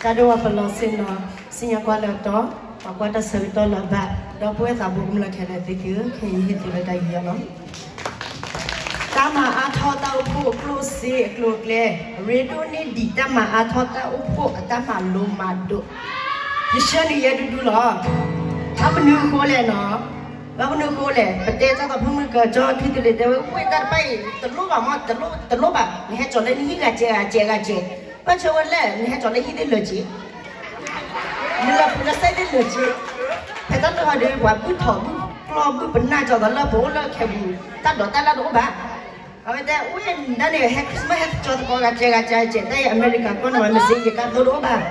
တၢ်ဒိၣ်ဝဲပလီၢ်ဆ့ၣ်နီၤ, စံၣ်ညီၣ်ကွီၢ်လၢတီ, ပှၤကွၢ်တၢ်ဆၢကတီၢ်လၢၤဘၣ်, ဒီပုၢ်ဝဲၢ်သးဘိကမျၢၢ်ခဲလၢာ်သ့ၣ်သုဧၢ, ခဲအံၤယဟ့ၣ်သုလၢတၢ်ယူးယီၣ်လီၤ. တၢ်မၤအါထီၣ်တၢ်အိၣ်ဖှိၣ်အကျိၣ်စ့အကျိၤအကျဲ, အရ့ဒိၣ်န့ၢ်ဒံးတၢ်မၤအါထီၣ်တၢ်အိၣ်ဖှိၣ်အတၢ်မၤလိမၤဒိး, ယဆှၢနုာ်ယဲဒူဒူလီၤ. ဘၣ်မနုၤအဃိလဲၣ်နီၤ, ဘၣ်မနုၤအဃိလဲၣ်, ပတဲတၢ်သးဖုမုၢ်ကၢၤကၠီဖံတလ့ၤတဲဝဲ ဝ့ၢ်တၢ်တဖၣ်အံၤ တလိၣ်ဘၣ်မး, တလိၣ်, တလိၣ်ဘၣ်, နဟဲကၠီၤလၢနဟံၣ်ဂၤစဲးဂၤစဲးဂၤစဲး, ဘၣ်ဆၣ်ဝဲလဲၣ် နဟဲကၠီၤလၢဟံၣ်သ့ၣ်လၢာ်စ့, နလၢပူၤလၢစဲးသ့ၣ်လၢာ်စ့, ဖဲတၢ်လၢဟီဒီး ပှၤဘုၣ်ထီၣ်ဘုၣ်ကျီၢ်ဘုၣ်ပနၢ်ကၠီၤသးလၢပအိၣ်လၢခဲပူၤ, တၢ်ဒိးတၢ်လၢတအိၣ်ဘၣ်. အဝဲတဲ အိၣ်ဟဲနဒါန့ၣ် ဟဲ Christmas ဟဲကၠီၤသကိးဂၤစဲးဂၤစဲးစဲး တၢ်အံၤအမဲရကၤကီၢ်န့ၣ်မး မ့ၢ်စ့ယကါသိတအိၣ်ဘၣ်.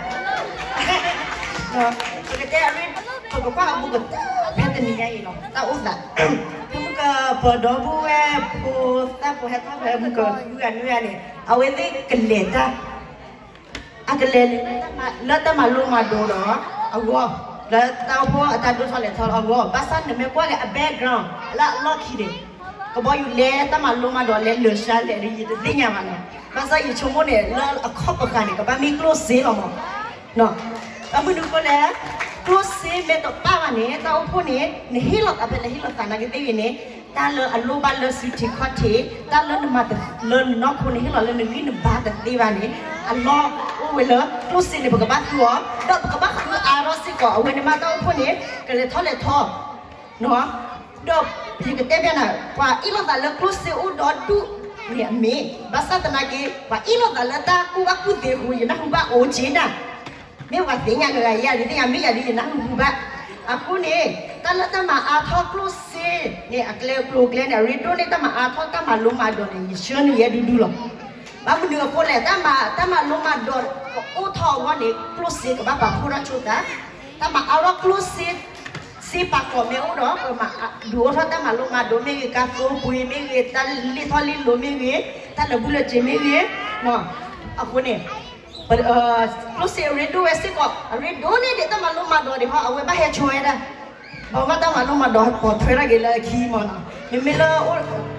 ပကတဲအရ့, ပကကွၢ်အဘူးကတၢၢ်ဖဲတနံၤညါအံၤလီၤ, တၢ်အိၣ်သး, ဖုမုၢ်ကၢၤပဒီပုၢ်ဝဲၢ်ဖိသၣ်ဖိဟဲထီၣ်ဖဲမုၢ်ကၢၤဃုဂၤနွံဂၤန့ၣ် အဝဲသ့ၣ်ကလဲၤတၢ် အကလဲၤလၢတၢ်မၤ, လၢတၢ်မၤလိမၤဒိးဒီးအဂီၢ်, လၢတၢ်အိၣ်ဖှိၣ်အတၢ်ဒိၣ်ထီၣ်လဲၤထီၣ်လၢအဂီၢ်, ဘၣ်ဆၣ်နမ့ၢ်ကွၢ်က့ၤအ background လၢအလီၢ်ခံန့ၣ်, ကဘီယူၤလဲတၢ်မၤလိမၤဒိးလဲၤလၢာ်ဆှါလဲၣ်ဒီး ယတသ့ၣ်ညါဘၣ်နီၤ, ဘၣ်ဆၣ်ယဆိကမိၣ်န့ၣ် လၢအခီၣ်ပဃာ်န့ၣ် ကဘၣ်မ့ၢ်ကျိၣ်စ့လီၤမး. ဘၣ်မနုၤအဃိလဲၣ်, ကျိၣ်စ့မ့ၢ်တပၣ်ဘၣ်န့ၣ် တၢ်အိၣ်ဖှိၣ်န့ၣ် နဟ့ၣ်လီၤသးဖဲလဲၣ်ဟ့ၣ်လီၤသးနာ်က့သ့ၣ်ဂ့ၤန့ၣ်, တၢ်လၢအလိၣ်ဘၣ်လၢစုထံးခီၣ်ထံး, တၢ်လၢနမၤလၢနနီၢ်ခိန့ၣ် ဟ့ၣ်လီၤလၢနဂံၢ်နဘါတသ့ဘၣ်န့ၣ်, အလီၢ်အိၣ်ဝဲလၢကျိၣ်စ့န့ၣ် ပကဘၣ်သူအီၤ, ဒီးပကဘၣ်ဃုအါထီၣ်စ့ၢ်ကီး အဝဲန့ၣ်မးတၢ်အိၣ်ဖှိၣ်န့ၣ် ကလဲၤထီၣ်လဲၤထီ ဒီးယကတဲဘၣ်နၤ, ပှၤအ့ၣ်လိာ်သးလၢကျိၣ်စ့အိၣ်ဒီဒူၣ်န့ၣ်အမ့ၢ်, ဘၣ်ဆၣ်သနာ်က့ ပှၤအ့ၣ်လိာ်သးလၢတၢ်ကူၣ်ဘၣ်ကူၣ်သ့အဃိ ယနၢ်ဟူဘၣ်အိၣ်က့နၤ, မ့ၢ်ပှၤသ့ၣ်ညါကဂၤယၤ ဒ်သ့ၣ်ညါမ့ၢ်ယၤဒ်ယနၢ်ဟူဘၣ်. အဃိန့ၣ် တၢ်လၢတၢ်မၤအါထီၣ်ကျိၣ်စ့န့ၣ် အကျဲကျိၤကျဲန့ၣ် အရ့ဒိၣ်န့ၢ်တၢ်မၤအါထီၣ်တၢ်မၤလိမၤဒိးန့ၣ် ယဆှၢနုာ်ယဲဒူဒူလီၤ. ဘၣ်မနုၤအဃိလဲၣ်, တၢ်မၤ, တၢ်မၤလိမၤဒိးအိၣ်ထီၣ်အဂီၢ်န့ၣ် ကျိၣ်စ့ကဘၣ်ပာ်ဖှိၣ်ထီၣ်ဆိသး, တၢ်မၤအါထီၣ်ကျိၣ်စ့ စ့ပာ်ကီၤမ့ၢ်အိၣ်ဒီး ပမၤဒုးအိၣ်ထီၣ်တၢ်မၤလိမၤဒိးမ့ၢ်ဂ့ၤ, ကါသိပှ့ၤမ့ၢ်ဂ့ၤ, တၢ်လံၣ်ထီၣ်လံၣ်လိၤမ့ၢ်ဂ့ၤ, တၢ်လၢာ်ဘူၣ်လၢာ်စ့ၤမ့ၢ်ဂ့ၤ, အဃိန့ၣ် ကျိၣ်စ့အရ့ဒိၣ်ဝဲစ့ၢ်ကီး, အရ့ဒိၣ်န့ၢ်ဒံးတၢ်မၤလိမၤဒိးဒံးဟီ, အဝဲဘၣ်ဟဲဆိဝဲဒၣ်, ဘၣ်ဝဲတၢ်မၤလိမၤဒိးပိာ်ထွဲထီၣ်က့ၤလၢအခံမးနီၤ, မ့မ့ၢ်လၢအိၣ်